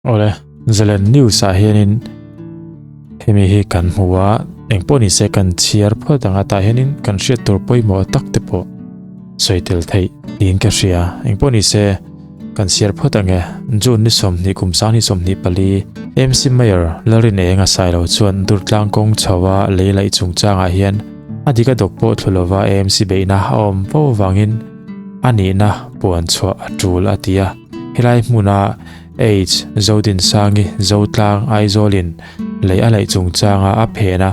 Awle, Zalen News ah hianin hemi hi kan hmu a, engpawh ni se kan chhiar phawt ang a, tah hianin kan hriat tur pawimawh tak te pawh sawi tel theih niin ka hria. Engpawh ni se kan chhiar phawt ang e. June ni 20 kum 2024, MC Mayor Lalrinenga Sailo chuan Durtlang kawng chho a lei laih chungchangah hian a dik a dawk pawh thlu lova AMC beihna a awm fo avangin a nihna puan chhuah a tul a ti a. Helai hmuna H. Zodinsangi Zotlang Aizawlin lei a laih chungchanga a phen a,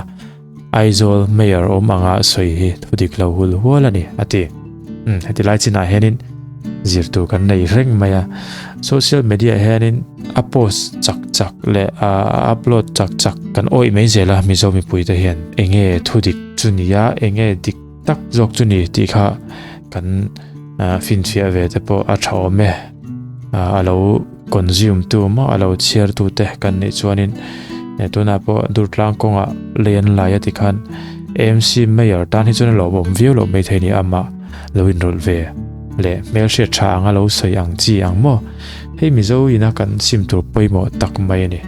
Aizawl Mayor awm anga sawi hi thudik lo hul hual a ni, a ti. Umm, heti lai chinah hianin zirtur kan nei reng mai a, social media hianin a post chak chak leh a upload chak chak kan awih mai zel a Mizo mipuite hian enge thudik chu ni a, enge dik tak zawk chu ni tih kha kan finfiah ve te pawh a tha awm e. A lo consume tu maw a lo chhiar tu te kan nih chuanin tunah pawh Durtlang kawngah lei an lai a tikhan AMC Mayor tan hi chuan a lawmawm viau loh maithei ni amah lo inrawlh ve leh hmelhriat tha anga lo sawi ang chi ang maw hei Mizo ina kan sim tur pawimawh tak mai a ni.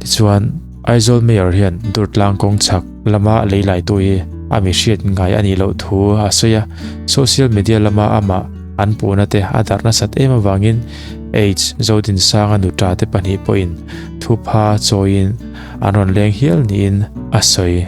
Tichuan Aizawl Mayor hian Durtlang kawng chhak lama lei laitu hi a mi hriat ngai a nih loh thu a sawi a, social media lama amah an puhna te a darh nasat em avangin H Zodinsanga nuta te pahnih pawhin thupha chawiin an rawn leng hial niin a sawi.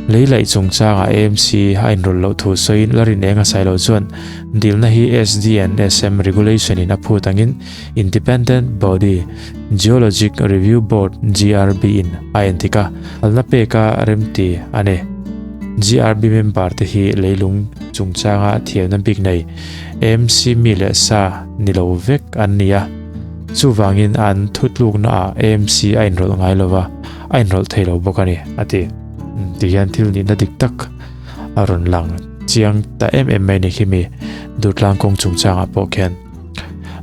Lei laih chungchangah AMC a inrawlh loh thu sawiin Larinenga Sailo chuan dilna hi SD and SM Regulation in a phut angin Independent Body Geologic Review Board, GRB, in a entik a, halna peka remti a ni. GRB member te hi leilung chungchanga thiamna bik nei AMC mi leh sa ni lo vek an ni a, chuvangin an thutlukna ah AMC a inrawlh ngai lo va, a inrawlh thei lo bawk a ni, a ti. Ti hian thil nihna dik tak a rawn lang chiang ta em em mai ni khi mi Durtlang kawng chungchangah pawh khian.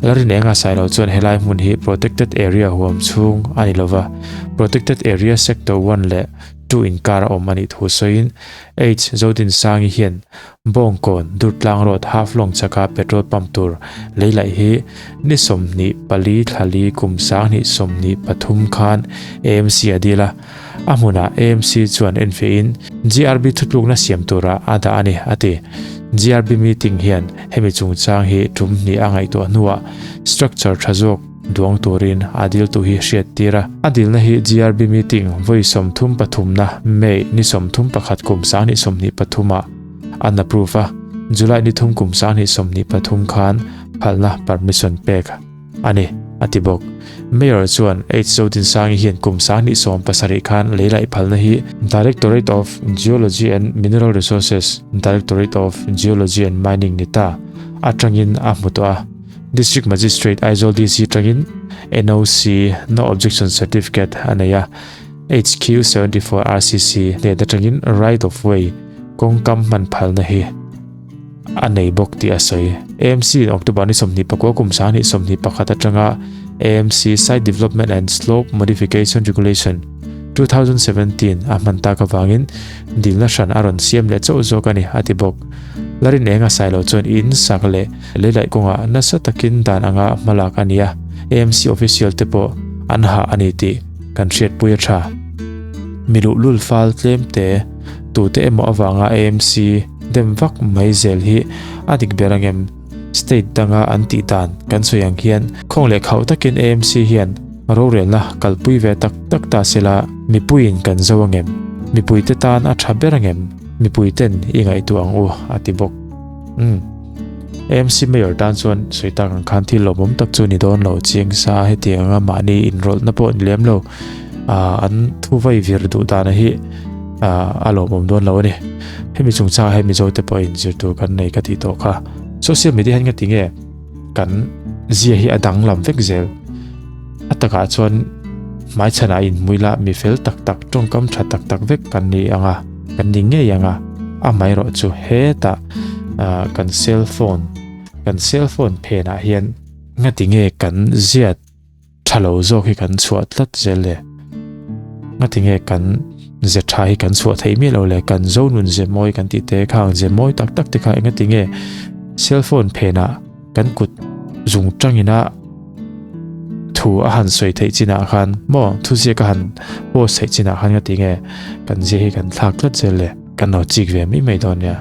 Larinenga Sailo chuan helai hmun hi Protected Area huam chhung a ni lova, Protected Area Sector 1 leh 2 inkar a awm a nih thu sawiin H Zodinsangi hian Bawngkawn, Durtlang Road, Haflong chhaka petrol pump tur lei laih hi ni 24 thlali kum 2023 khan AMC a dil a, a hmunah AMC chuan enfiahin GRB thutlukna siam tura a dah a ni, a ti. GRB meeting hian hemi chungchang hi tum hnih a ngaihtuah hnuah structure tha zawk duang turin a diltu hi hriat tir a. A dilna hi GRB meeting vawi 33 na May ni 31 kum 2023 ah an approve a, July ni 3 kum 2023 khan phalna permission pek a ni, a ti bawk. Mayor chuan H Zodinsangi hian kum 2017 khan lei laih phalna hi Directorate of Geology and Mineral Resources, Directorate of Geology and Mining ni ta atangin a hmu tawh a. District Magistrate Aizawl DC atangin NOC, No Objection Certificate, a nei a. HQ 74 RCC hnen atangin Right of Way kawngkam hman phalna hi a nei bawk tih a sawi. AMC in October ni 29 kum 2021 atanga AMC Site Development and Slope Modification Regulation 2017 a hman tak avangin dilna hran a rawn siam leh chauh zawk a ni, a ti bawk. Larin eng a sai loh chuan in sak leh leilai kawngah nasa takin dan anga hmalak a ni a, AMC official te pawh an hah a ni tih kan hriatpui a tha. Mi luhlul fal tlem te, tute emaw avanga AMC Dem vak mai zel hi a dik ber angem? State danga an tih dan kan sawi ang hian khawng leh khauh takin AMC hian rorelna kalpui ve tak tak ta sela mipuiin kan zo angem? Mipuite tan a tha ber angem? Mipuiten i ngaihtuah ang u, a ti bawk. Umm. AMC Mayor tan chuan sawi tak ang khan thil lawmawm tak chu ni dawn lo chiang sa hetiang anga mahni inrawlhna pawh ni lem lo an thu vai vir duh dana hi a lawmawm dawn lo a ni. Hemi chungchangah hian Mizo te pawhin zir tur kan nei ka tih tawh kha. Social media hian nga ti nge kan zia hi a danglam vek zel. A takah chuan hmaichhanah inhmui la mi fel tak tak tawngkam tha tak tak vek kan ni ang a, kan ni ngei ang a. Amaherawhchu hetah kan cell phone kan cell phone phenah hian nga ti nge kan ziat tha lo zawk hi kan chhuah tlat zel le. Nga ti nge kan ze tha hi kan chhuah theih miah lo le, kan zo nun ze mawi kan tih te khang ze mawi tak tak te kha enga ti nge cell phone phenah kan kut zung tangina. Thu a han sawi theih chinah khan maw thuziak a han post theih chinah khan ka ti nge kan zia hi kan thlak tlat zel le. Kan lo chik ve mai mai dawn nia.